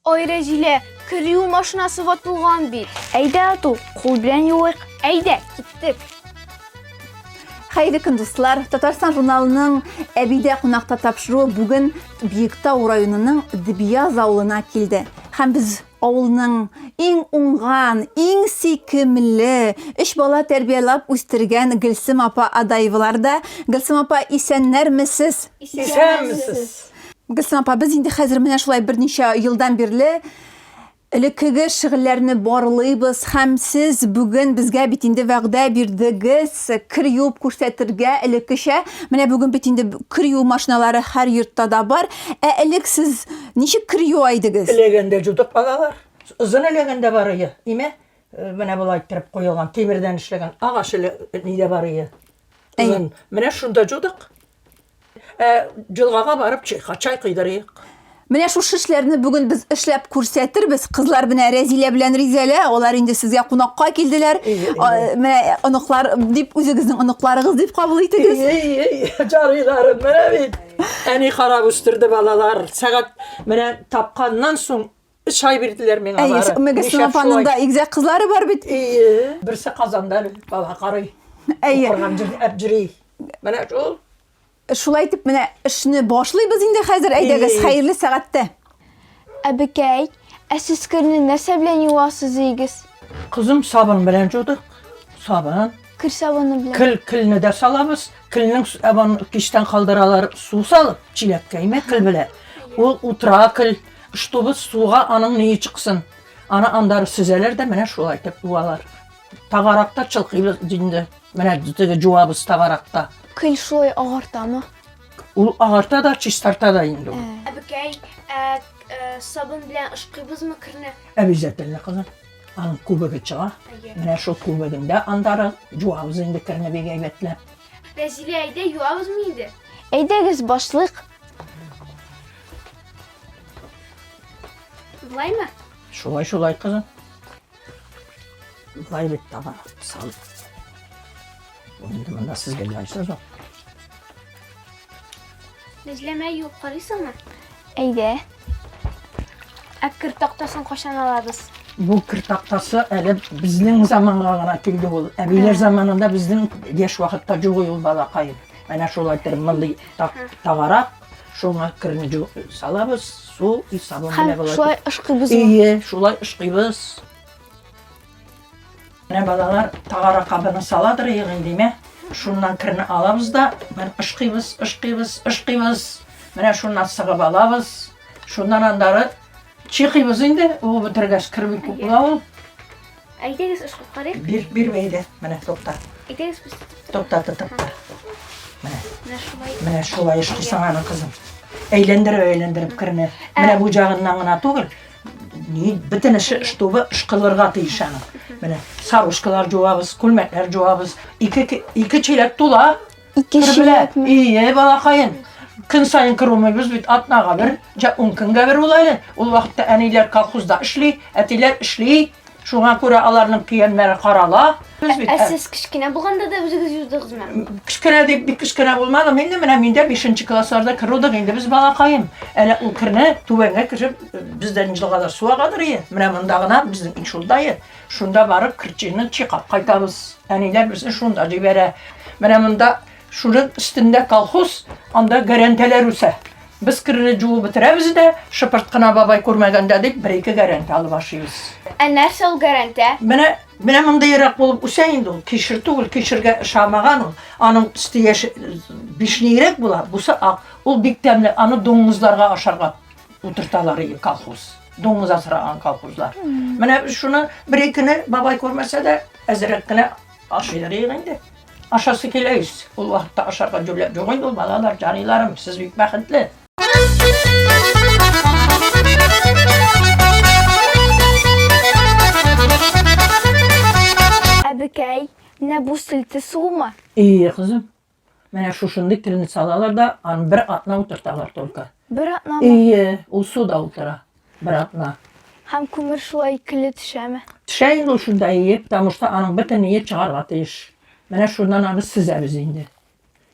Ай, Рәзилә, кер юу машинасы ватылган бит. Әйдә, Ату, кул белән юыйк. Әйдә, киттек. Хәерле көн, дуслар! Татарстан журналының Әбидә кунакта тапшыруы бүген Биектау районының Дөбьяз авылына килде. Һәм без авылның иң уңган, иң сөйкемле, өч бала тәрбияләп үстергән Гөлсем апа Адаеваларда. Гөлсем апа, исәннәрмесез? Исәнмесез! Гөлсем апа, без инде хәзер менә шулай берничә елдан бирле элеккеге шөгыльләрне барлыйбыз һәм сез бүген безгә бит инде вәгъдә бирдегез кер юып күрсәтергә элеккечә. Менә бүген бит инде кер юу машиналары һәр йортта да бар. Ә элек сез ничек кер юа идегез? Эләгәндә жудык балалар. Озын эләгәндә бар ие. Име? Э, менә болай иттереп куелган, тимердән эшләгән агач эле нидә бар ие. Озын. Менә шунда жудык. Ә җылгага барып чайка чай кыйдырыйк. Менә шушы эшләрне бүген без эшләп күрсәтербез. Кызлар менә Рәзилә белән Ризәлә, алар инде сезгә кунакка килделәр. Менә оныклар дип үзегезнең оныкларыгыз дип кабул итегез. Эй, жарыйларым, менә бит. Әни карап үстерде балалар. Сәгать менә тапканнан соң өч ай бирделәр миңа бары. Әйе, апаның да игезәк кызлары бар бит. Әйе, берсе Казанда бала карый. Әйе. Укырган җир, Менә шул. Шулай итеп, менә эшне башлыйбыз инде хәзер. Әйдәгез, хәерле сәгатьтә. Әбекәй, ә сез керне нәрсә белән юасыз игез? Кызым, сабын белән жудык. Сабын. Кер сабыны белән. Кел, келне дә салабыз. Келнең абан кичтән калдыралар, су салып, чиләккә име кел белән. Ул утыра кел, чтобы суга аның ние чыксын. Аны андары сөзәләр дә менә шулай итеп юалар. Тагаракта чылкыйбыз инде. Менә теге жуабыз тагаракта. Көл шулай агартамы? Ул агарта да, чистарта да инде ул. Әбекәй, ә, ә, сабын белән ышкыйбызмы керне? Обязательно, кызым. Аның күбеге чыга. Менә шул күбегендә андары жуабыз инде керне бик әйбәтләп. Рәзилә, әйдә юабызмы инде? Әйдәгез, башлыйк. Болаймы? Шулай, шулай, кызым. Болай бит таба салып. Инде монда сезгә җайсыз ул. Нәзләмә юып карыйсыңмы? Әйдә. Ә кер тактасын кайчан алабыз? Бу кер тактасы әле безнең заманга гына килде ул. Әбиләр заманында безнең яшь вакытта юк ул балакай. Әнә шулай итеп мондый тагарак, шуңа керне салабыз, су и сабын белән болай. Шулай ышкыйбыз. Ие, шулай ышкыйбыз. Менә балалар тагара кабыны саладыр егын димә. Шуннан керне алабыз да, менә ышкыйбыз, ышкыйбыз, ышкыйбыз. Менә шуннан сыгып алабыз. Шуннан андары чыйкыйбыз инде, ул бетергәч кер бик күп була ул. Әйдәгез ышкып карыйк. Бир, бир әйдә. Менә тукта. Әйдәгез без. Тукта, тотып тор. Менә. Менә шулай. Менә шулай ышкыйсың аны, кызым. Әйләндереп, әйләндереп керне. Менә бу җагыннан гына түгел, Ни, бөтен эше чтобы ышкылырга тиеш аның. Менә сарушкалар жуабыз, күлмәкләр жуабыз. Ике, ике чиләк тула. Ике чиләкме? Ие, балакаем. Көн саен керүмибез бит, атнага бер, җа ун көнгә бер ул әле. Ул вакытта әниләр колхозда эшли, әтиләр эшли. Шуңа күрә аларның киемнәре карала. Без бит, ә сез кечкенә булганда да үзегез юдыгызмы? Кечкенә дип бик кечкенә булмадым инде, менә мин дә 5 классларда керүдек инде без балакаем. Әле ул керне түбәнгә кереп, бездән елгада су агадыр ие. Менә монда гына безнең шунда ие. Шунда барып керчене чыгап кайтабыз. Әниләр безне шунда җибәрә. Менә монда Шуның өстендә колхоз, анда гәрәнтәләр үсә. Без керне жуып бетерәбез дә, шыпырт кына бабай күрмәгәндә дип, бер-ике гәрәнтә алып ашыйбыз. Ә нәрсә ул гәрәнтә? Менә, менә мондыйрак булып үсә инде ул. Кишер түгел, кишергә ошамаган ул. Аның төсе яшь, вишнирәк була, бусы ак. Ул бик тәмле, аны дуңгызларга ашарга утырталар иде колхоз. Дуңгыз асраган колхозлар. Менә шуны бер-икене бабай күрмәсә дә, әзрәк кенә ашыйлар инде. Ашасы килә ич. Ул вакытта ашарга җүләп юк инде ул, балалар, җаныйларым, сез бик бәхетле. Әбекәй, менә бу селте суымы? Ие, кызым. Менә шушындый телне салалар да, аны бер атна утырталар только. Бер атнамы? Ие, ул суда утыра. Бер атна. Һәм күмер шулай көле төшәме? Төшә инде ул шунда, ие, потому что аның бөтен ие чыгарга тиеш. Менә шуннан аны сөзәбез инде.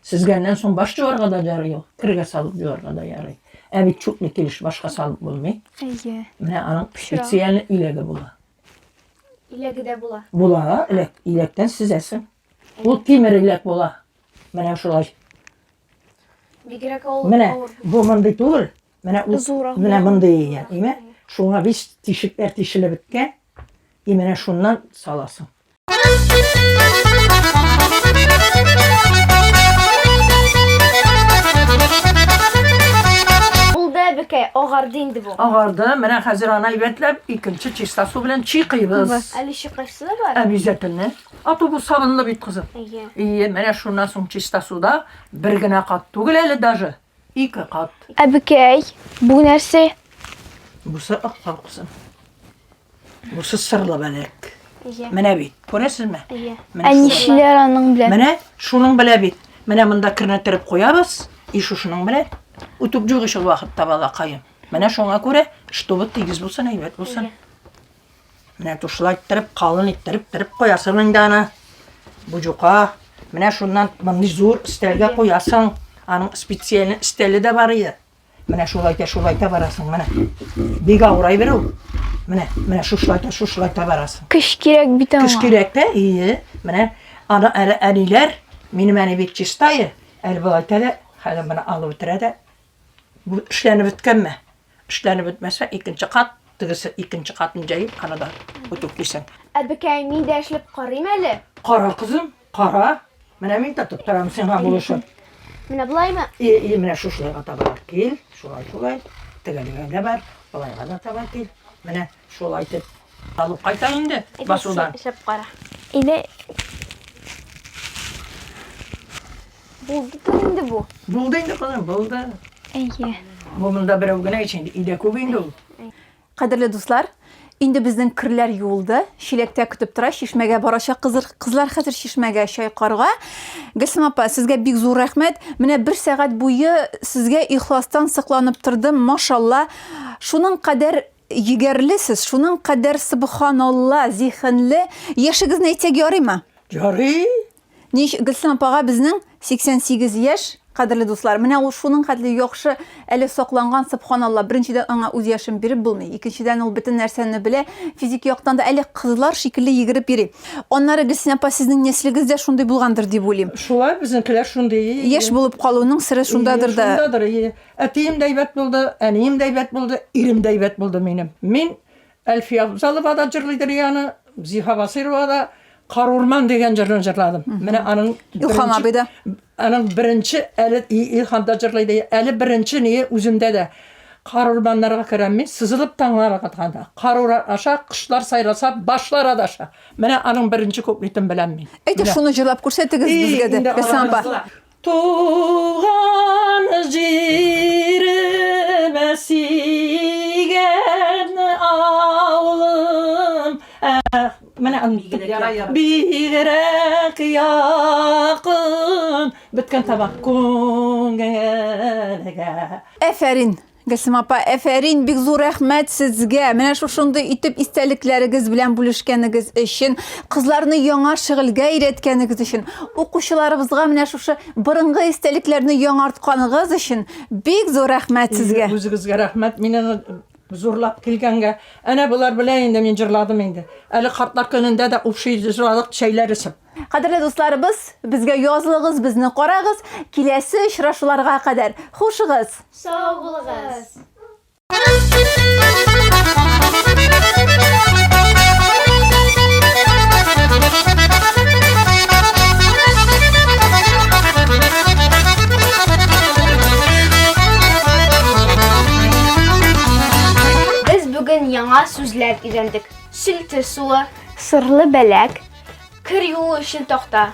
Сөзгәннән соң баш җуарга да ярый ул, кергә салып җуарга да ярый. Ә бит чуклы килеш башка салып булмый. Әйе. Менә аның специаль иләге була. Иләге дә була. Була, иләк, иләктән сизәсең. Ул тимер иләк була. Менә шулай. Бигрәк ул Менә бу мондый түгел. Менә ул Зуррак менә мондый ия, име? Шуңа бит тишекләр тишелеп беткән. И менә шуннан саласың. Булды, әбекәй, агарды инде бу. Агарды. Менә хәзер аны әйбәтләп икенче чиста су белән чыйкыйбыз. Әле чыкасы да бар. Обязательно. А то бу сабынлы бит, кызым. Әйе. Ие, менә шуннан соң чиста суда бер генә кат түгел әле даже. Ике кат. Әбекәй, бу нәрсә? Бусы ак кал, кызым. Бусы сырлы бәләк. Әйе. Менә бит, күрәсезме? Әйе. Менә Ә шул. нишлиләр аның белән? Менә шуның белән бит. Менә монда керне тереп куябыз, и шушының белән. Үтүк юк ич ул вакытта балакаем. Менә шуңа күрә, чтобы тигез булсын, әйбәт булсын. Менә шулай иттереп, калын иттереп тереп куясың инде аны. Бу юка. Менә шуннан мондый зур өстәлгә куясың. Аның специальный өстәле дә бар ие. Менә шулай итә, шулай итә барасың, менә. Бик авыр әйбер ул. Менә, менә шушылай итә, шушылай итә барасың. Көч кирәк бит аңа. Көч кирәк тә, ие. Менә аны әле әниләр, минем әни бик чистае, әле болай итә дә, хәзер моны алып бетерә дә. Бу эшләнеп беткәнме? Эшләнеп бетмәсә, икенче кат, тегесе икенче катын җәеп, аны да үтүклисең. Әбекәй, мин дә эшләп карыйм әле. Кара, кызым, кара. Менә мин тотып торам сиңа булышып. Менә болаймы? И, и, менә шушылайга таба кил, шулай, шулай. Тегелегә дә бар, болайга да таба кил. Менә шулай итеп алып кайта инде басудан. Эшләп кара. Иле Булдыдыр инде бу. Булды инде, кызым, булды. Әйе. Бу монда берәү генә ич инде, өйдә күп инде ул. Кадерле дуслар, инде безнең керләр юылды, чиләктә көтеп тора, чишмәгә барачак кызыр, кызлар хәзер чишмәгә чайкарга. Гөлсем апа, сезгә бик зур рәхмәт. Менә бер сәгать буе сезгә ихластан сокланып тордым, машалла. Шуның кадәр егәрлесез, шуның кадәр субханалла, зиһенле. Яшегезне әйтсәк ярыймы? Ярый. Нич Гөлсем апага безнең 88 яшь, кадерле дуслар. Менә ул шуның хәтле яхшы әле сакланган, субханалла. Беренчедән, аңа үз яшен биреп булмый. Икенчедән, ул бөтен нәрсәне белә. Физик яктан да әле кызлар шикелле йөгереп йөри. Аннары, Гөлсем апа, сезнең нәселегез дә шундый булгандыр дип уйлыйм. Шулай, безнекеләр шундый. Яшь булып калуның сере шундадыр да. Шундадыр, ие. Әтием дә әйбәт булды, әнием дә әйбәт булды, ирем дә әйбәт булды минем. Мин Әлфия Абзалова да җырлыйдыр яны, Зифа Басыйрова да Кар урман дигән җырны җырладым. Менә аның Илһам абый да. Аның беренче әле Илһам да җырлый ди. Әле беренче ние үземдә дә. Кар урманнарга керәм мин, сызылып таңнар атканда. Кар урман аша кошлар сайраса, башлар адаша. Менә аның беренче куплетын беләм мин. Әйдә шуны җырлап күрсәтегез безгә дә, Гөлсем апа. Туган җиремә сөйгән авылым. Менә бигрәк якын беткән табак күңелгә. Әфәрин! Гөлсем апа, әфәрин, бик зур рәхмәт сезгә. Менә шушындый итеп истәлекләрегез белән бүлешкәнегез өчен, кызларны яңа шөгыльгә өйрәткәнегез өчен, укучыларыбызга менә шушы борынгы истәлекләрне яңартканыгыз өчен бик зур рәхмәт сезгә. Үзегезгә рәхмәт, мине зурлап килгәнгә. Әнә болар белән инде мин җырладым инде. Әле картлар көнендә дә упши җырладык, чәйләр эчеп. Кадерле дусларыбыз, безгә язылыгыз, безне карагыз. Киләсе очрашуларга кадәр хушыгыз! Сау булыгыз! Без бүген яңа сүзләр өйрәндек. Сөлте суы, сырлы бәләк, Кер юу өчен такта.